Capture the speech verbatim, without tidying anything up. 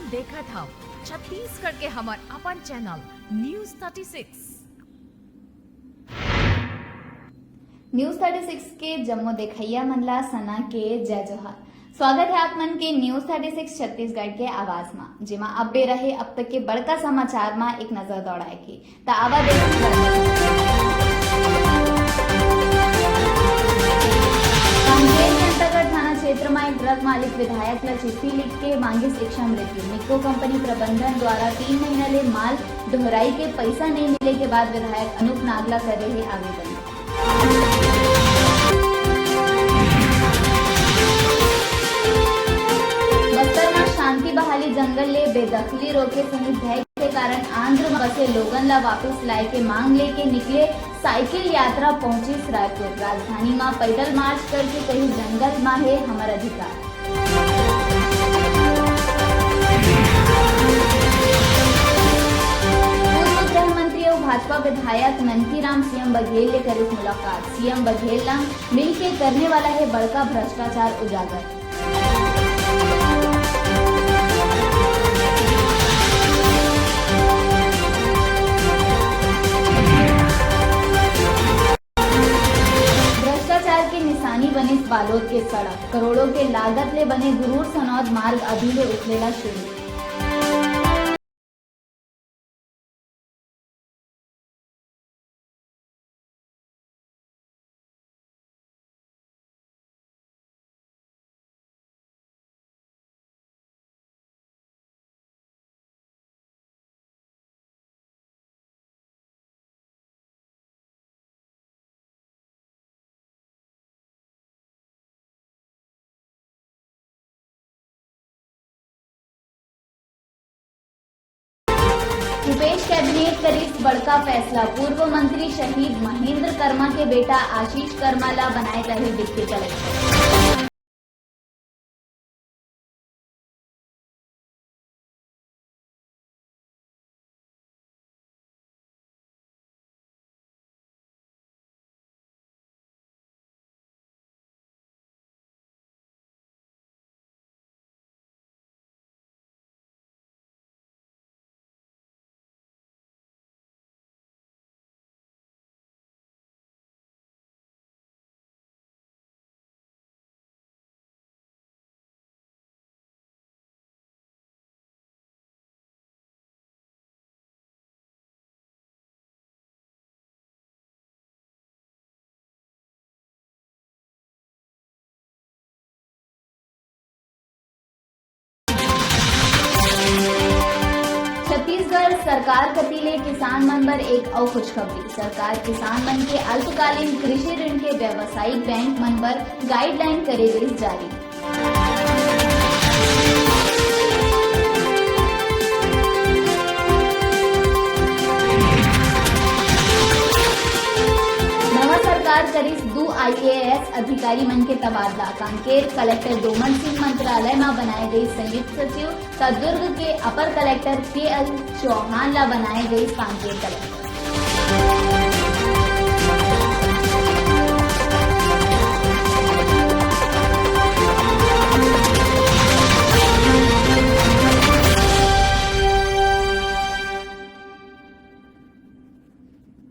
देखत हव छत्तीसगढ़ के हमर अपन channel news thirty six. News thirty six के जम्मो देखइया मन ला सना के जय जोहार। स्वागत हे आप मन के न्यूज़ थर्टी सिक्स छत्तीसगढ़ के आवाज मा, जेमा अब बेरा हे अब तक के बड़का समाचार मा एक नजर दौड़ाए के। त आवा देखत हन। कांकेर के अंतागढ़ थाना क्षेत्र म एक ड्रग मालिक विधायक ल चिट्ठी लिख के मांगिस इच्छा मृत्यु। निक्को कंपनी प्रबंधन द्वारा तीन महीना ले माल डोहराई के पैसा नहीं मिले के बाद विधायक अनूप नागला करे हे आवेदन। बस्तर म शांति बहाली जंगल ले बेदखली रोके सहित भय के कारण आंध्र म बसे लोगन ला वापस लाए के मांग लेके निकले साइकिल यात्रा पहुंचिस रायपुर। राजधानी म पैदल मार्च करके कही जंगल म हे हमर अधिकार। पूर्व गृह मंत्री अउ भाजपा विधायक ननकी राम सीएम बघेल ले करिस मुलाकात। सीएम बघेल ला मिलके करने वाला हे बड़का भ्रष्टाचार उजागर। भ्रष्टाचार के निशानी बनिस बालोद के सड़क। करोड़ों के लागत ले बने गुरूर सनौद मार्ग अभी ले उखले ला शुरू। भूपेश कैबिनेट करिस बड़का फैसला, पूर्व मंत्री शहीद महेंद्र कर्मा के बेटा आशीष कर्मा ला बनाए जाही डिप्टी कलेक्टर। छत्तीसगढ़ सरकार कति ले किसान मन बर एक अउ खुशखबरी। सरकार किसान मन के अल्पकालीन कृषि ऋण के व्यावसायिक बैंक मन बर गाइडलाइन करे गई जारी। नवा सरकार करिस दू आईएएस अधिकारी मन के तबादला। कांकेर कलेक्टर डोमन सिंह मंत्रालय म बनाए गई संयुक्त सचिव, त दुर्ग के अपर कलेक्टर केएल चौहान ला बनाए गई कांकेर कलेक्टर।